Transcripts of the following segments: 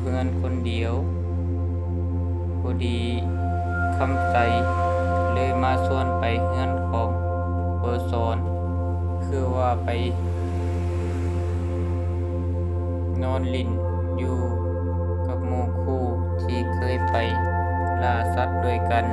ເຮືອນຄົນດຽວ. ພໍດີຄຳໃສເລີຍມາຊວນໄປເຮືອນຂອງບົວສອນ ຄືວ່າໄປນອນຫຼິ້ນຢູ່ກັບໝູ່ຄູ່ທີ່ເຄີຍໄປລ່າສັດດ້ວຍກັນ.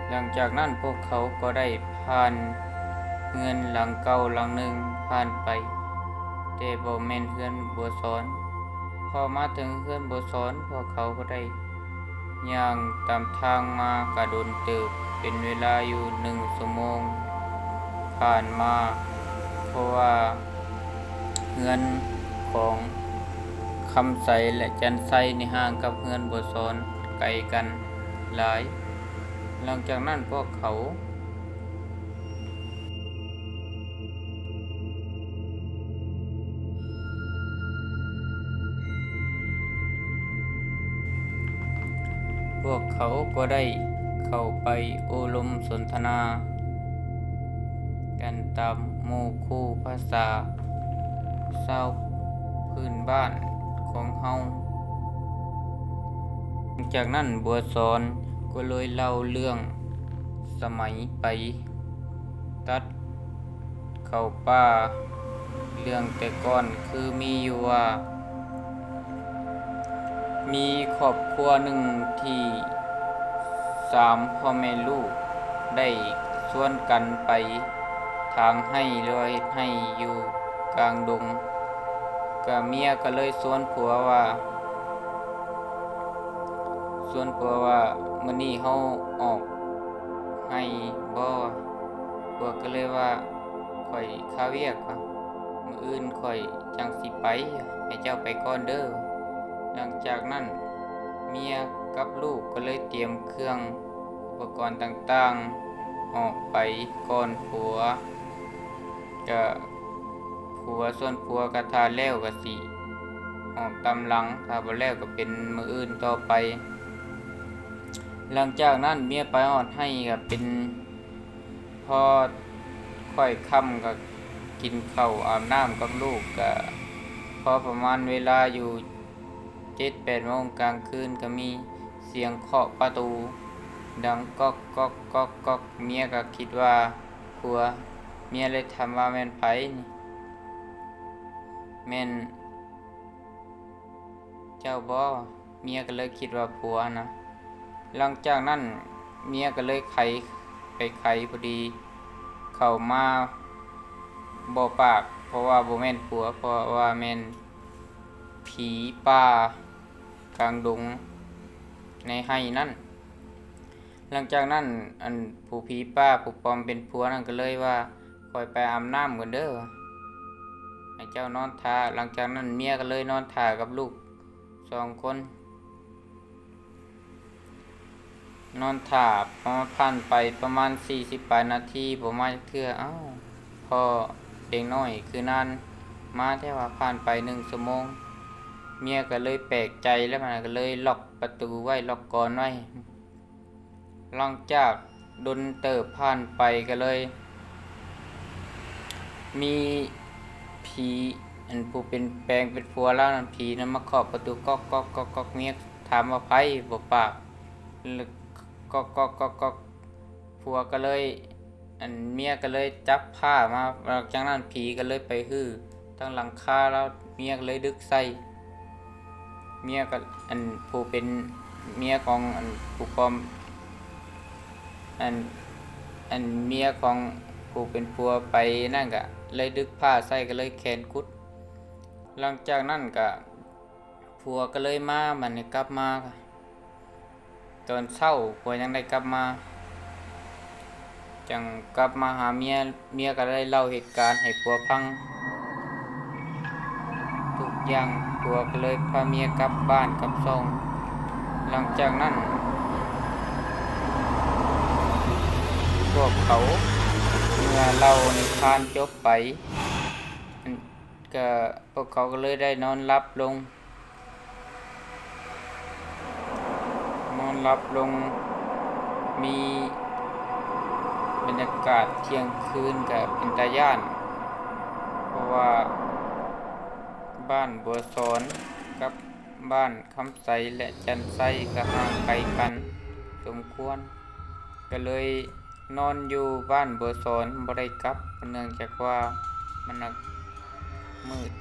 ຫຼັງຈາກນັ້ນພວກເຂົາກໍໄດ້ຜ່ານເຮືອນຫຼັງເກົ່າຫຼັງໜຶ່ງຜ່ານໄປ, ແຕ່ບໍ່ແມ່ນເຮືອນບົວສອນ. ພໍມາເຖິງເຮືອນບົວສອນ, ພວກເຂົາກໍໄດ້ ຍ່າງຕາມທາງມາກະດົນເຕີບ, ເປັນເວລາຢູ່ໜຶ່ງຊົ່ວໂມງຜ່ານມາ, ເພາະວ່າເຮືອນຂອງຄຳໃສ ແລະ ຈັນໄຊນີ້ຫ່າງກັບເຮືອນບົວສອນໄກກັນຫຼາຍ. ຫຼັງຈາກນັ້ນພວກເຂົາ ພວກເຂົາກໍໄດ້ເຂົ້າໄປໂອ້ລົມສົນທະນາກັນຕາມໝູ່ຄູ່ພາສາຊາວພື້ນບ້ານຂອງເຮົາ. ຈາກນັ້ນບົວສອນກໍເລີຍເລົ່າເລື່ອງສະໄໝໄປ ຕັດເຂົ້າປ່າ. ເລື່ອງແຕ່ກ່ອນຄືມີຢູ່ວ່າ ມີຄອບຄົວໜຶ່ງທີ່ສາມພໍ່ແມ່ລູກໄດ້ຊວນກັນໄປຖາງໄຮ່ ຫຼືວ່າເຮັດໄຮ່ຢູ່ກາງດົງ. ກະເມຍກະເລີຍຊວນຜົວວ່າ ຊວນຜົວວ່າ ມື້ນີ້ເຮົາອອກໄຮ່ບໍ່? ຜົວກໍເລີຍວ່າ ຂ້ອຍຄາວຽກ ມື້ອື່ນຂ້ອຍຈັ່ງຊິໄປ, ໃຫ້ເຈົ້າໄປກ່ອນເດີ. ຫຼັງຈາກນັ້ນເມຍກັບລູກກໍເລີຍຕຽມເຄື່ອງອຸປະກອນຕ່າງໆອອກໄປກ່ອນຜົວ. ກະຜົວ ສ່ວນຜົວກະຖ້າແລ້ວກະຊິອອກຕາມຫຼັງ, ຖ້າບໍ່ແລ້ວກະເປັນມື້ອື່ນຕໍ່ໄປ. ຫຼັງຈາກນັ້ນເມຍໄປຮອດໄຮ່ກະເປັນພໍຄ່ອຍຄ່ຳ ກະກິນເຂົ້າອາບນ້ຳກັບລູກ. ກະພໍປະມານເວລາຢູ່ເຈັດແປດໂມງກາງຄືນ ກະມີສຽງເຄາະປະຕູດັງກອກ ກອກ ກອກ ກອກ. ເມຍກະຄິດວ່າຜົວ, ເມຍເລີຍຖາມວ່າ ແມ່ນໃຜນີ້? ແມ່ນເຈົ້າບໍ່? ເມຍກໍເລີຍຄິດວ່າຜົວນະ. ຫຼັງຈາກນັ້ນເມຍກໍເລີຍໄຂ ໄປໄຂ ພໍດີເຂົ້າມາບໍ່ປາກ ເພາະວ່າບໍ່ແມ່ນຜົວ ເພາະວ່າແມ່ນຜີປ່າກາງດົງໃນໄຮ່ນັ້ນ. ຫຼັງຈາກນັ້ນ ອັນຜູ້ຜີປ່າຜູ້ປອມເປັນຜົວນັ້ນກໍເລີຍວ່າ ຂ້ອຍໄປອາບນ້ຳກ່ອນເດີ ໃຫ້ເຈົ້ານອນຖ້າ. ຫຼັງຈາກນັ້ນເມຍກໍເລີຍນອນຖ້າກັບລູກສອງຄົນ ນອນຖ້າ. ພໍຜ່ານໄປປະມານສີ່ສິບປາຍນາທີ ບໍ່ມາຈັກເທື່ອ. ອ້າວ ພໍ່ເດັກນ້ອຍຄືນານມາແທ້ວ່າ? ຜ່ານໄປໜຶ່ງຊົ່ວໂມງ ເມຍກໍເລີຍແປກໃຈ ແລ້ວມັນກໍເລີຍລັອກປະຕູໄວ້ ລັອກກອນໄວ້. ຫຼັງຈາກດົນເຕີບຜ່ານໄປ ກໍເລີຍມີຜີ ອັນຜູ້ເປັນ ແປງເປັນຜົວລາວນັ້ນ ຜີນັ້ນມາເຄາະປະຕູກອກ ກອກ ກອກ ກອກ. ເມຍຖາມວ່າໃຜ ບໍ່ປາກ ກອກ ກອກ ກອກ ກອກ. ຜົວກໍເລີຍ ອັນເມຍກໍເລີຍຈັບຜ້າມາ. ຫຼັງຈາກນັ້ນຜີກໍເລີຍໄປຮື້ ທັງຫຼັງຄາລາວ ເມຍກໍເລີຍດຶກໃສ່. ເມຍກໍ ອັນຜູ້ເປັນເມຍຂອງ ອັນຜູ້ປອມ ອັນ ອັນເມຍຂອງຜູ້ເປັນຜົວໄປນັ້ນ ກໍເລີຍດຶກຜ້າໃສ່ ກໍເລີຍແຂນກຸດ. ຫຼັງຈາກນັ້ນກໍຜົວກໍເລີຍມາ ບັດນີ້ກັບມາ ຕອນເຊົ້າຜົວຍັງໄດ້ກັບມາ ຈັ່ງກັບມາຫາເມຍ. ເມຍກໍໄດ້ເລົ່າເຫດການໃຫ້ຜົວຟັງທຸກຢ່າງ. ຜົວກໍເລີຍພາເມຍກັບບ້ານກັບຊ່ອງ. ຫຼັງຈາກນັ້ນ ພວກເຂົາ ເມື່ອເລົ່ານິທານຈົບໄປ ອັນ ກະພວກເຂົາກໍເລີຍໄດ້ນອນຫຼັບລົງ ນອນຫຼັບລົງ ມີບັນຍາກາດທ່ຽງຄືນກະເປັນຕາຢ້ານ ເພາະວ່າບ້ານບົວສອນກັບບ້ານຄຳໃສ ແລະ ຈັນໄຊກະຫ່າງໄກກັນສົມຄວນ ກະເລີຍ ນອນຢູ່ບ້ານບົວສອນບໍ່ໄດ້ກັບ ເນື່ອງຈາກວ່າມັນມືດ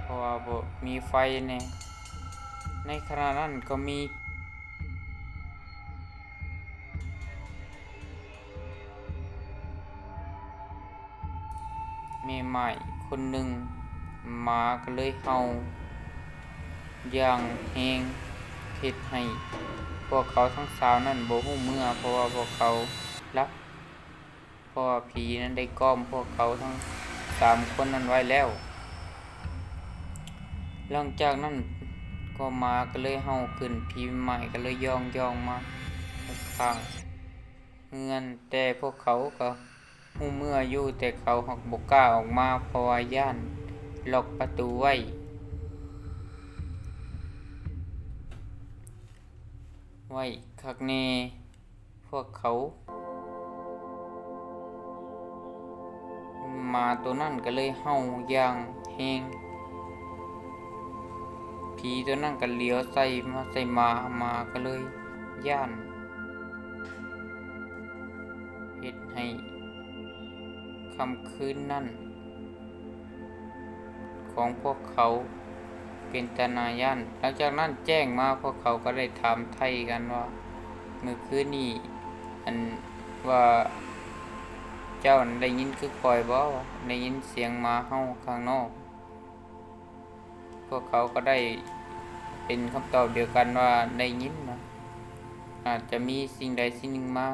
ເພາະວ່າບໍ່ມີໄຟແດ່. ໃນຂະນະນັ້ນກໍມີແມ່ໝ້າຍຄົນໜຶ່ງ ໝາກໍເລີຍເຫົ່າຢ່າງແຮງ ເຮັດໃຫ້ພວກເຂົາທັງສາມນັ້ນບໍ່ຮູ້ເມື່ອ ເພາະວ່າພວກເຂົາຫຼັບ ເພາະວ່າຜີນັ້ນໄດ້ກ້ອມພວກເຂົາທັງສາມຄົນນັ້ນໄວ້ແລ້ວ. ຫຼັງຈາກນັ້ນກໍໝາກໍເລີຍເຫົ່າຂຶ້ນ ຜີແມ່ໝ້າຍກໍເລີຍຍ່ອງໆມາຂ້າງເຮືອນ ແຕ່ພວກເຂົາກໍຮູ້ເມື່ອຢູ່ ແຕ່ເຂົາຫາກບໍ່ກ້າອອກມາ ເພາະວ່າຢ້ານ ລັອກປະຕູໄວ້ ໄວ້ຄັກແນ່. ພວກເຂົາ ໝາໂຕນັ້ນກໍເລີຍເຫົ່າຢ່າງແຮງ ຜີໂຕນັ້ນກໍຫຼຽວໃສ່ມາໃສ່ໝາ ໝາກໍເລີຍຢ້ານ ເຮັດໃຫ້ຄ່ຳຄືນນັ້ນ ຂອງພວກເຂົາເປັນຕາໜ້າຢ້ານ. ຫຼັງຈາກນັ້ນແຈ້ງມາ ພວກເຂົາກໍໄດ້ຖາມໄຖ່ກັນວ່າ ມື້ຄືນນີ້ ອັນວ່າ ເຈົ້າໄດ້ຍິນຄືຂ້ອຍບໍ່? ໄດ້ຍິນສຽງໝາເຫົ່າຂ້າງນອກ. ພວກເຂົາກໍໄດ້ເປັນຄຳຕອບດຽວກັນວ່າ ໄດ້ຍິນນະ ອາດຈະມີສິ່ງໃດສິ່ງໜຶ່ງມາ